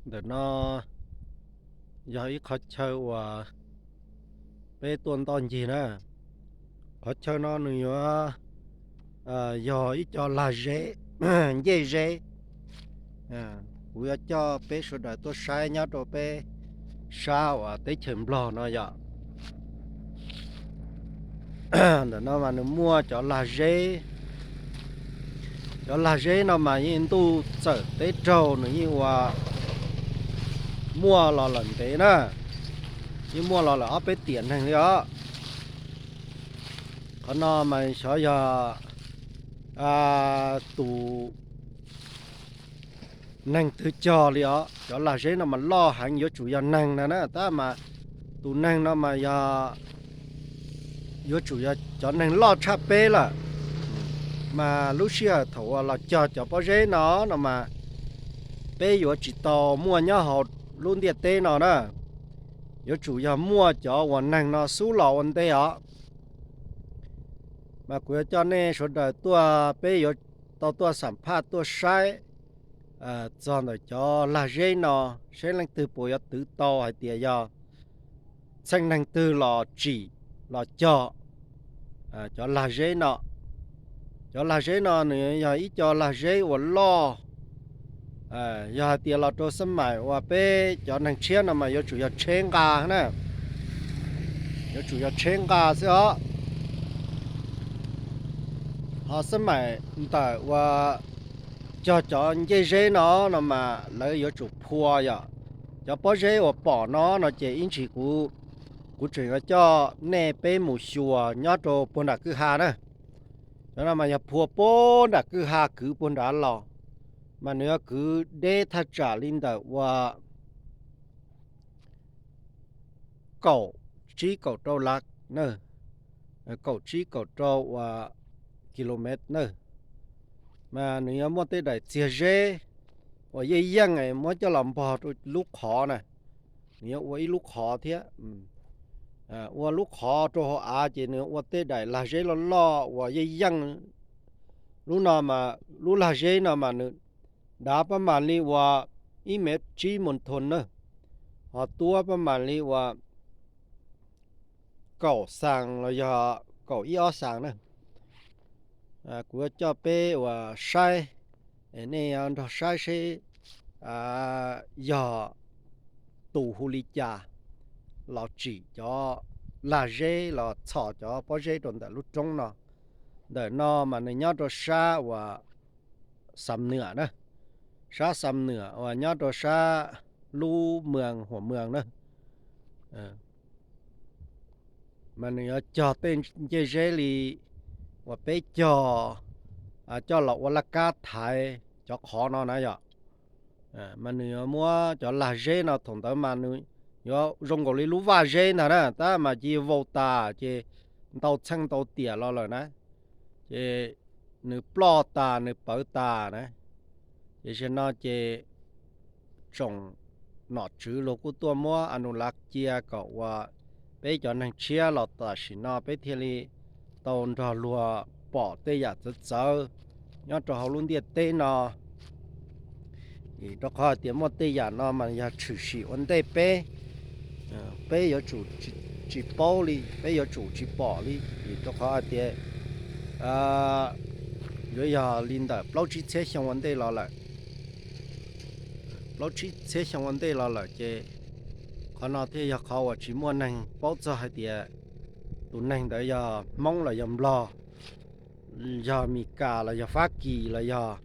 Ntawm no yog ib qhov chaw uas peb tuaj ntoj ncig na. Qhov chaw no nws yuav yog ib co lag zeb, ncej zeb. Kuv yuav coj peb sawv daws tuaj saib nyob rau peb sab uas teb chaws Nplog no yom. Ntawm no mas nws muaj cov lag zeb. Cov lag zeb no mas yeej ntuj txawm teb raug nws yeej ua, muaj los lawm ntev na, yeej muaj los lawm ob peb tiam neeg li os. Qhov no mas xyov yog tus neeg twg cog li os. Cov lag zeb no mas loj heev, yuav tsum yog neeg na na, tab mas tus neeg no mas yog, yuav tsum yog cov neeg loj tshaj peb lawm. Mas lub sij hawm thaum uas los cog cov pob zeb no no mas peb yuav tsis tau muaj nyob hauv lub ntiaj teb no na. Yuav tsum yog muaj cov uas neeg no xub los ua ntej os. Mas kuv yuav coj nej sawv daws tuaj, peb yuav tau tuaj xam phaj tuaj saib txog ntawm cov lag zeb no, saib leej twg puas yuav twv tau hais tias yog txheej neeg twg los tsim los cog cov lag zeb no. Cov lag zeb no nws yog ib co lag zeb uas loj. Yog hais tias los rau xab maim uas peb cov neeg tshiab no mas yuav tsum yog tsheb nqa na, yuav tsum yog tsheb nqa xwb os. Ho xab maim ntawm uas cog cov ncej zeb no no mas lawv yuav tsum phua yom. Cov pob zeb uas pom no no ces ib ntsis kuv, kuv tseem yuav coj nej peb mus xyuas nyob rau puag nram kwj ha na. Cov no mas yog phua puag nram kwj ha kwv puag nrad los, mas nws yuav kwv deb thaj tsam li ntawm uas kaum tsib kaum rau lak na, kaum tsib kaum rau uas kilomev na. Mas nws yuav muaj tej daim txiag zeb uas yeej yeej muab coj los npog rau lub qhov na, nws yuav ua ib lub qhov thiab. Ua lub qhov rau hauv av ces nws ua tej daim lag zeb loj loj uas yeej yeej. Lub no mas lub lag zeb no mas nws dav pab mam li uas ib mev tsib mus thun na, ho tuab pab mam li uas kaum xas los yog kaum ib ob xas na. Kuv yuav coj peb uas saib, nej yuav nrog saib seb yog tus hu li cas los tsim cov lag zeb los txhos cov pob zeb rau ntawm lub roob no. Ntawm no mas nws nyob rau sab uas Xam Nwam na, sab Xam Nwam uas nyob rau sab lub moos Huam Moos na. Mas nws yuav cog tej ncej zeb li uas peb cog coj los ua laj kab thaiv cov qhov no na yom. Mas nws yuav muab cov lag zeb no, thaum ntawd mas nws yuav zoo nkaus li lub vaj zeb ntag na, tab mas cia vau tas ces ntau txheej ntau tiam los lawm na, ces nws ploj tas nws pawv tas na. Ces zaum no ces tsoom nom tswv luag kuj tuaj muab a nus lav cia kom uas peb cov neeg tshiab los tam sim no peb thiaj li tau nrog luag pom tej yam txawv txawv nyob rau hauv lub ntiaj teb no. Vim rau qhov hais tias muaj tej yam no mas yog tshwm sim ua ntej peb, peb yuav tsum tsis paub li, peb yuav tsum tsis pom li. Vim rau qhov hais tias yuav yog li ntawm plaub tsib txhiab xyoo ua ntej los lawm, plaub tsib txhiab xyoo ua ntej los lawm ces qhov no thiaj yog qhov uas tsis muaj neeg paub txog hais tias tus neeg ntawd yog Hmoob los yog Nplog, yog Mes Kas los yog Fab Kis los yog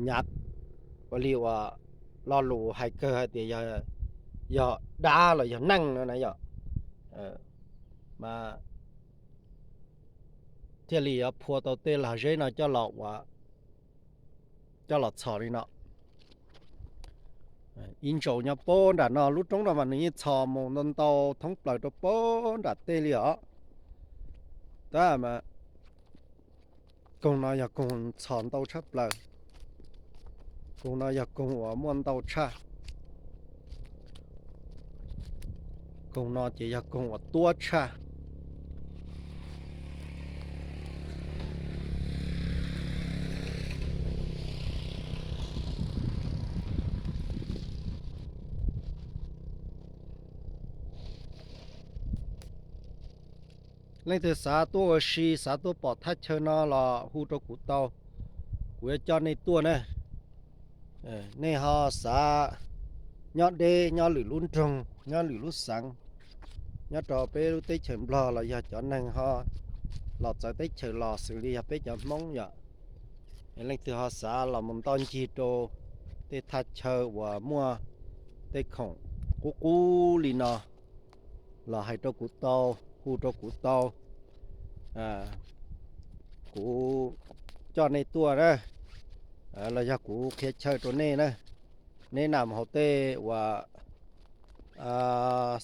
Nyab, ua li uas lo lus hais kawg hais tias yog dab los yog neeg no na yom. Mas thiaj li yuav phua tau tej lag zeb no coj los ua, coj los txhos li no. Ib ntsaus nyob puag nram no, lub roob no mas nws yeej txhos mus ntau ntau thoob plaws rau puag nram tej li os. Tab mas koog no yog koog txhos ntau tshaj plaws, koog no yog koog uas muaj ntau tshaj, koog no ces yog koog uas tuab tshaj. Leej twg xav tuaj ua si, xav tuaj pom thaj chaw no los hu rau kuv tau, kuv yuav coj nej tuaj na. Nej ho xav nyob deb, nyob lwm lub nroog, nyob lwm lub xeev, nyob rau peb lub teb chaws Nplog los yog cov neeg ho los txawv teb chaws los xws li yog peb cov Hmoob yom, leej twg ho xav los mus ntoj ncig rau tej thaj chaw uas muaj tej khoom qub qub li no los hais rau kuv tau, hu rau kuv tau, kuv coj nej tuaj na, los yog kuv qhia chaw rau nej na. Neb nam hauv tej uas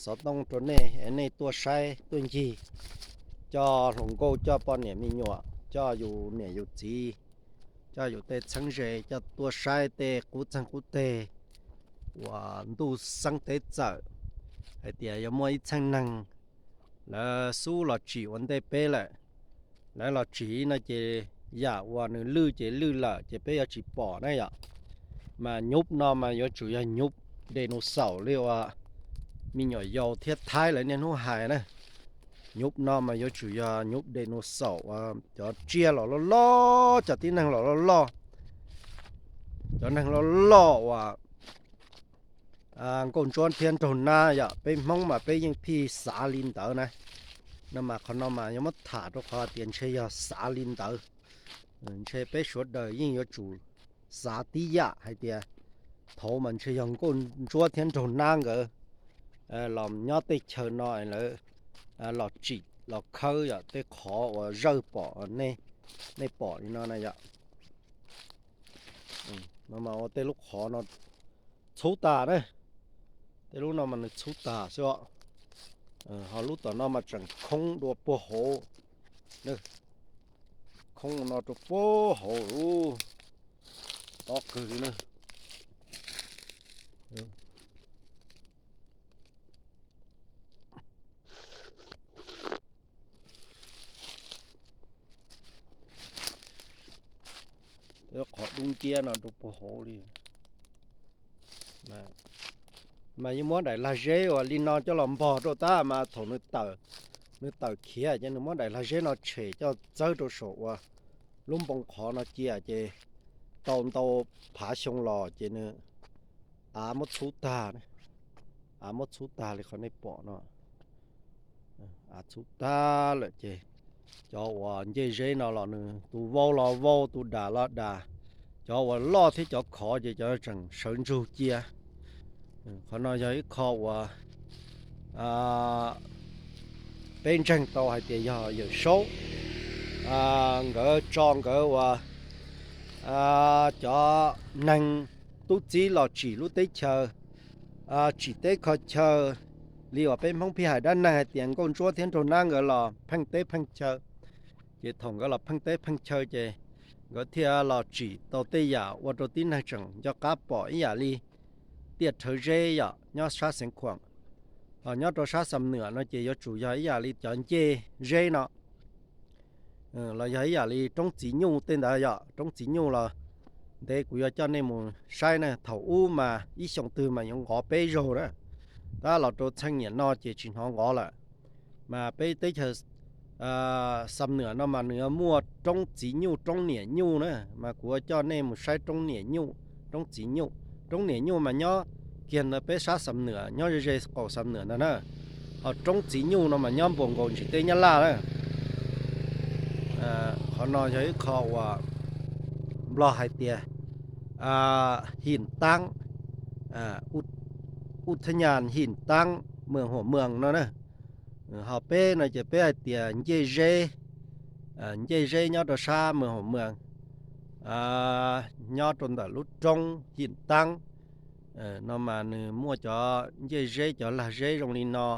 xov tooj rau nej, nej tuaj saib tuaj ncig, coj hluas nkauj, coj poj niam me nyuam, coj yus niam yus txiv, coj yus tej txheeb ze, coj tuaj saib tej qub txeeg qub teg uas ntuj xeeb teb txawm, hais tias yuav muaj ib txheej neeg lawv xub los tsim ua ntej peb lawm. Lawv los tsim no ces yam uas nws lwj ces lwj lawm ces peb yuav tsis pom na yom. Mas nyub no mas yuav tsum yog nyub de nus xaum li uas me nyuam yaus thiab Thaib lawv niaj hnub hais na. Nyub no mas yuav tsum yog nyub de nus xaum uas cov tsiaj los loj loj, cov tib neeg los loj loj, cov neeg loj loj uas nkauj ntsuab thiab nraug nab yom. Peb Hmoob mas peb yeej phij xav li ntawd na. No mas qhov no mas yuav muab tham rau qhov tias ntshe yog xav li ntawd. Ntshe peb sawv daws yeej yuav tsum xav tib yam hais tias thaum mas ntshe yog nkauj ntsuab thiab nraug nab nkawd los nyob tej chaw no lawv los tsim los khawb yom, tej qhov uas zawj pom, nej pom li no na yom. No mas ua tej lub qhov no txhub tas na. Tej lub no mas nws txhub tas xwb os. Ho lub tom no mas tseem khoob dua puag hauv. Khoob no rau puag hauv, tob kawg li na. Qhov dub nciab no rau puag hauv li. Mas yeej muab daim lag zeb uas li no coj los npog rau tab mas thaum nws tawm khiav ces nws muab daim lag zeb no tshem coj txawb rau saum uas lub npoo qhov no cia ces tau ntau phav xyoo los ces nws av muab txhub tag, av muab txhub tag li qhov nej pom no. Av txhub tag lawm ces cov uas ncej zeb no los nws tus vau los vau, tus dam los dam, cov uas loj thiab cov khov ces cov tseem sawv ntsug cia. Qhov no yog ib qho uas peb ntseeg tau hais tias yog Yawm Saub nkawd tso nkawd uas cov neeg tub txib los tsim lub teb chaws, tsim teb kho chaw, li uas peb Hmoob phij hais dab neeg hais tias nkauj ntsuab thiab nraug nab nkawd los pheej teb pheej chaw. Ces thaum nkawd los pheej teb pheej chaw ces nkawd thiaj los tsim tau tej yam ua rau tib neeg tseem nco qab pom ib yam li tiaj rhawv zeb yom, nyob sab Xeev Khuam. Ho nyob rau sab Xam Nwam no ces yuav tsum yog ib yam li cov ncej zeb no, los yog ib yam li roob txiv nyuj tej ntawd yom. Roob txiv nyuj los ntev kuv yuav coj nej mus saib na. Thaum ub mas ib xyoo twg mas yuav nqov peb zaug na, tab los rau txheej niam no ces tsis hnov nqov lawm. Mas peb teb chaws Xam Nwam no mas nws yuav muaj roob txiv nyuj roob niam nyuj na, mas kuv yuav coj nej mus saib roob niam nyuj, roob txiv nyuj. Roob niam nyuj mas nyob kiag ntawm peb sab Xam Nwam, nyob ze ze qaum Xam Nwam ntag na. Ho roob txiv nyuj no mas nyob npuas nkaus ntsis teb Nyab Laj na. Qhov no yog ib qho uas Nplog hais tias Him Taab, Ub Thab Nyas Him Taab, Mws Huam Mws no na. Ho peb no ces peb hais tias ncej zeb, ncej zeb nyob rau sab Mws Huam Mws, nyob rau ntawm lub roob Him Taab no mas nws muaj cov ncej zeb cov lag zeb zoo li no.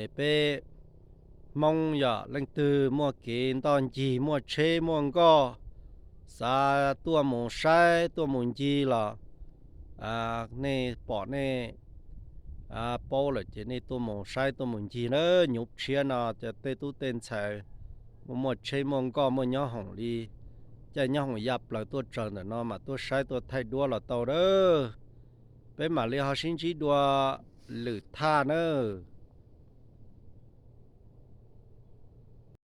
Es peb Hmoob yom, leej twg muaj kev ntoj ncig, muaj tsheb muaj nkoj, xav tuaj mus saib tuaj mus ncig los nej pom nej paub lawm ces nej tuaj mus saib tuaj mus ncig na. Nyuv tshiab no cov tej tub tej ntxhais muaj muaj tsheb muaj nkoj muaj nyob hoom li, caij nyob hoom ya plaws tuaj tsaws ntawm no mas tuaj saib tuaj thaij duab los tau na. Peb mam li ho sib ntsib dua lwm thaj nawb.